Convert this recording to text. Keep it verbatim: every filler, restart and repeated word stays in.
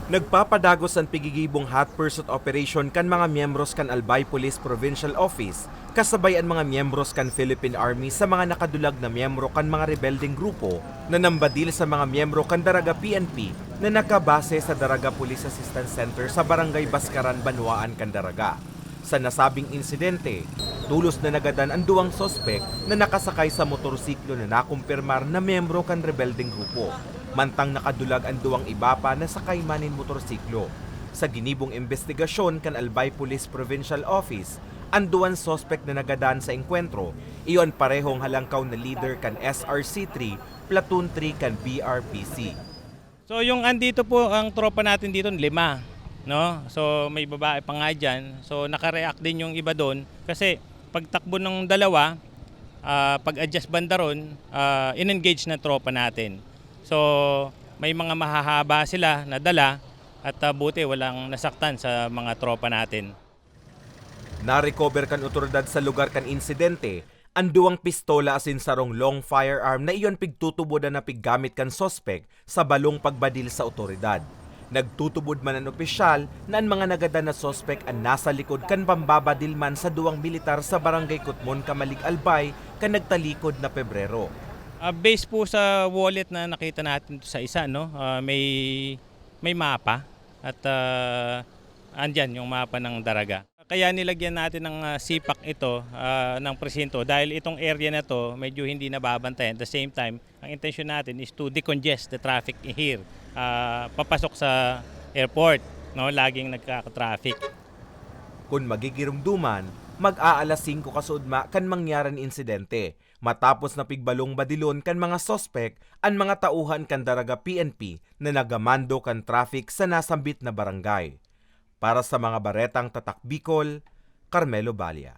Nagpapadagos an pigigibong hot pursuit operation kan mga miyembros kan Albay Police Provincial Office kasabay an mga miyembros kan Philippine Army sa mga nakadulag na miyembro kan mga rebeldeng grupo na nambadil sa mga miyembro kan Daraga P N P na nakabase sa Daraga Police Assistance Center sa Barangay Bascaran, Banwaan kan Daraga. Sa nasabing insidente, tulos na nagadan an duwang suspek na nakasakay sa motorsiklo na nakumpirmar na miyembro kan rebeldeng grupo, mantang nakadulag an duwang iba pa na sakay man nin motorsiklo. Sa ginibong imbestigasyon kan Albay Police Provincial Office, an duwang suspek na nagadan sa engkwentro, iyo an parehong halangkaw na leader kan S R C three, Platoon three kan B R P C. So, yung andito po, ang tropa natin dito, lima, no? So, may babae pa nga dyan. So, nakareact din yung iba doon. Kasi, pagtakbo ng dalawa, ah, pag-adjust banda ron, ah, in-engage ng tropa natin. So, may mga mahahaba sila na dala at, ah, buti walang nasaktan sa mga tropa natin. Narecover kan otoridad sa lugar kan insidente an duwang pistola asin sarong long firearm na iyon pigtutubod an napiggamit kan suspek sa balong pagbadil sa otoridad. Nagtutubod man an opisyal na an mga nagadan na suspek an nasa likod kan pambabadil man sa duwang militar sa Barangay Kutmon, Camalig, Albay, kan nagtalikod na Pebrero. Ah, based po sa wallet na nakita natin sa isa, no, ah, may, may mapa at, ah, andyan yung mapa ng Daraga. Kaya nilagyan natin ng, ah, sipak ito, ah, ng presinto dahil itong area na 'to medyo hindi nababantayan. At the same time, ang intensyon natin is to decongest the traffic here, ah, papasok sa airport, no, laging nagkaka-traffic. Kun magigiromdoman, mag-aalas singko kasuodma kan mangyari an insidente, matapos na pigbalong badilon kan mga suspek an mga tauhan kan Daraga P N P na nagamando kan traffic sa nasambit na barangay. Para sa mga baretang Tatak Bicol, Carmelo Balla.